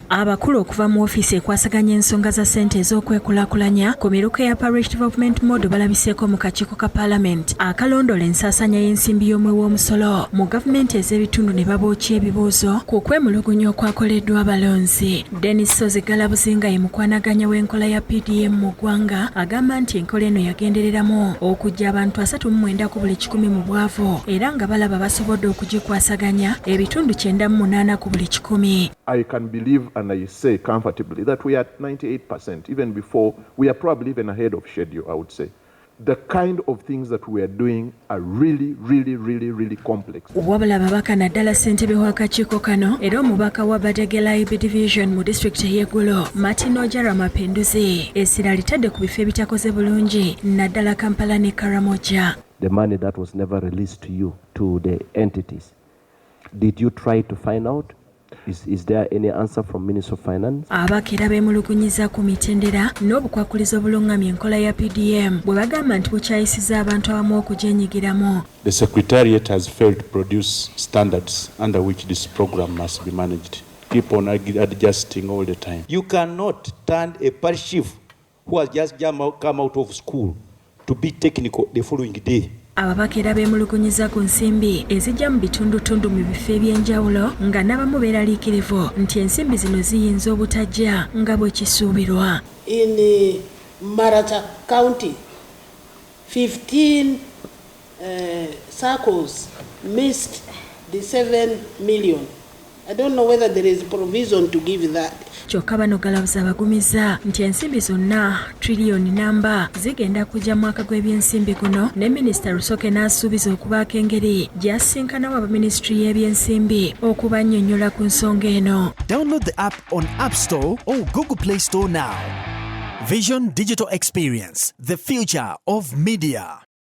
Abakulu okuva mu ofiisi ekwasaganya ensonga za ssente ez'okwekulaakulanya ku miruka ya Parish Development Model balabiseeko mu kakiiko ka Paalamenti akalondoola ensaasaanya y'ensimbi y'omuwi w'omusolo mu gavumenti ez'ebitundu ne babookya ebibuuzo ku kwemulugunya okwakoleddwa abalonzi. Denis Ssozi Galabuzi nga ye mukwanaganya w'enkola ya PDM mu ggwanga agamba nti enkola eno yagendereramu okuggya abantu 39 ku buli kikumi mu bwavu era nga balaba basobodde okugikwasaganya ebitundu 98 ku buli kikumi. I can believe and I say comfortably that we are at 98%, even before, we are probably even ahead of schedule, I would say. The kind of things that we are doing are really, really, really, really complex. Wabula ababaka naddala ssentebe w'akakiiko kano era omubaka wa Badegela Ibi Division mu disitulikiti ey'e Gulu, Martin Ojara Mapenduzi essira litadde ku bifo ebitakoze bulungi naddala Kampala ne Karamoja. The money that was never released to you, to the entities. Did you try to find out? Is there any answer from Minister of Finance? Ababaka era beemulugunyiza ku mitendera n'obukwakulizo obulungamya enkola ya PDM bwe bagamba nti bukyayisiza abantu abamu okugyenyigiramu. The Secretariat has failed to produce standards under which this program must be managed. Keep on adjusting all the time. You cannot turn a parish chief who has just come out of school to be technical the following day. Ababaka era beemulugunyiza ku nsimbi ezijja mu bitundutundu mu bifo eby'enjawulo nga n'abamu beeraliikirivu nti ensimbi zino ziyinza obutajja nga bwe kisuubirwa. In Maracha County, 15 circles missed the 7 million. I don't know whether there is provision to give that. Kyokka bano Galabuzi abagumiza nti ensimbi zonna triliyoni namba zigenda kujja mu mwaka gw'ebyensimbi guno ne minisita Rusoke n'asuubiza okubaako engeri gy'asisinkanawo aba minisitule y'ebyensimbi okubannyonnyola ku nsonga eno. Download the app on App Store or Google Play Store now. Vision Digital Experience, the future of media.